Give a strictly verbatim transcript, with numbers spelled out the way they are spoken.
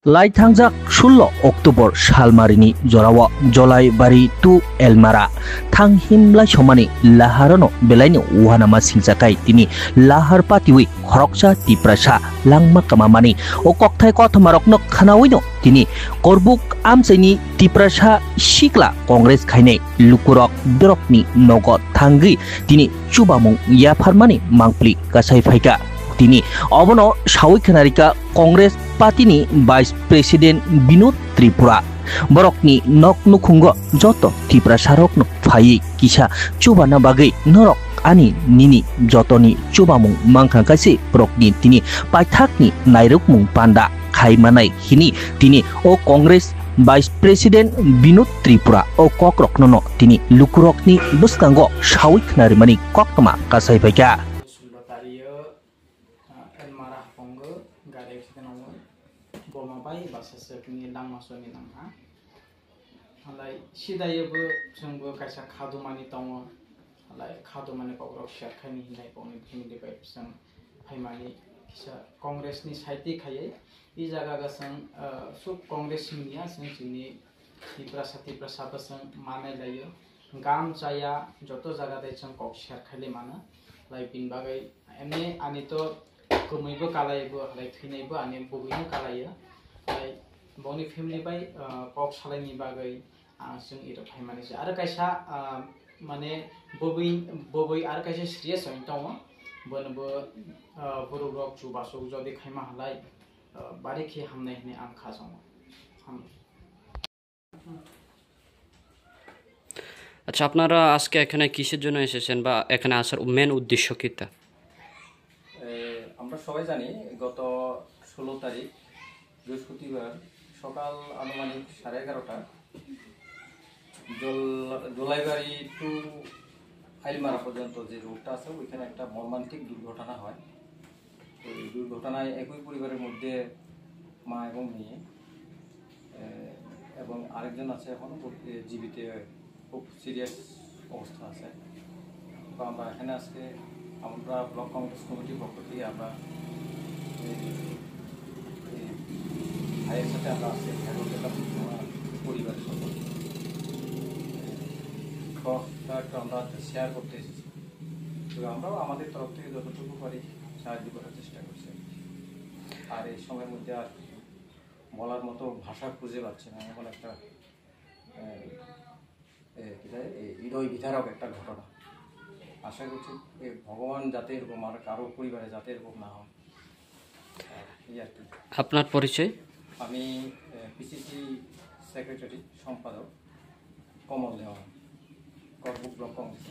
Lai thangjak sullo October salmarini jorao Jolaibari to Elmara thang himlai somani laharono belaino uanama singchakai tini lahar patiwi khoroksa Tiprasa langma kamamani o kokthai kothomarokno khanawino tini Korbuk amchaini Tiprasa sikla Congress khainai lukurok borokni nogo thangwi tini chubamung yapharmani mangpli kasai phaika. Tini obono sawi khnarika Congress party ni Vice President Binod Tripura. Borokni nok nukhungo joto Tiprasarokno phaiwi kisa chubana bagwi norok ani nini jotoni chubamung mankha kaise borokni tini paithakni nairukmung panda khai manai hini tini o Congress Vice President Binod Tripura o kokroknono tini lukurokni bwskango sawi khnarimani koktwma kasai phaikha. Elmara haphongo gari accident wngo. Boma bai basa swkni langma soni nangha. Halai sidayebo chwngbo kaisa khadumani tongo. Halai khadumani kokrok share khaini hinai kokni family bai chwng phaimani kisa Congress ni side khaiwi. I jaga ga chwng, ah, suk Congress ni ya chwng chini Tiprasa, Tiprasa bwswng manai laio. Gam chaya joto jaga dai chwng kok share khaile mano. Lai bini bagwi emni ani to kwmwi bo kalai bo, lai thwinai bo ani bugwi no kalai. Lai boni family bai, ah, kok salai ni bagwi ang chwng iro phai mani se. Aro kaisa, ah, mane bugwi, bugwi aro kaisa serious oi tongo. Bono bo, ah, borok rok chubachu jodi khaima halai, ah, bari khe hamnai hinwi ang kha chongo. Hamnai. আচ্ছা, আপনারা আজকে এখানে কিসের জন্য এসেছেন বা এখানে আসার মেন উদ্দেশ্য কিতা? এ, আমরা সবাই জানি, গত ষোলো তারিখ বৃহস্পতিবার সকাল আনুমানিক সাড়ে এগারোটা জল-, জোলাইবাড়ি টু আইলমারা পর্যন্ত যে রোডটা আছে, ওইখানে একটা মর্মান্তিক দুর্ঘটনা হয়। তো এই দুর্ঘটনায় একই পরিবারের মধ্যে মা এবং মেয়ে, এ, এবং আরেকজন আছে এখনো ভর্তি, জীবিত, খুব সিরিয়াস অবস্থা আছে। তো আমরা এখানে আজকে আমরা ব্লক কংগ্রেস কমিটির পক্ষ থেকে আমরা এই, এই ভাইয়ের সাথে আমরা আজকে দেখা করতে এলাম, ওনার পরিবারের সকল শোকটা একটু আমরা শেয়ার করতে এসেছি। তো আমরাও আমাদের তরফ থেকে যতটুকু পারি সাহায্য করার চেষ্টা করছি। আর এই সময়ের মধ্যে আর বলার মতো ভাষা খুঁজে পাচ্ছি না, এমন একটা, এ, এ, কি জানি, এই হৃদয় বিদারক একটা ঘটনা। আশা করছি এই ভগবান যাতে এরকম আর কারো পরিবারে যাতে এরকম না হয়। এই আর কি। আপনার পরিচয়? আমি, এ, পিসিসি সেক্রেটারি, সম্পাদক কমল দেওয়ান, করবুক ব্লক কংগ্রেস।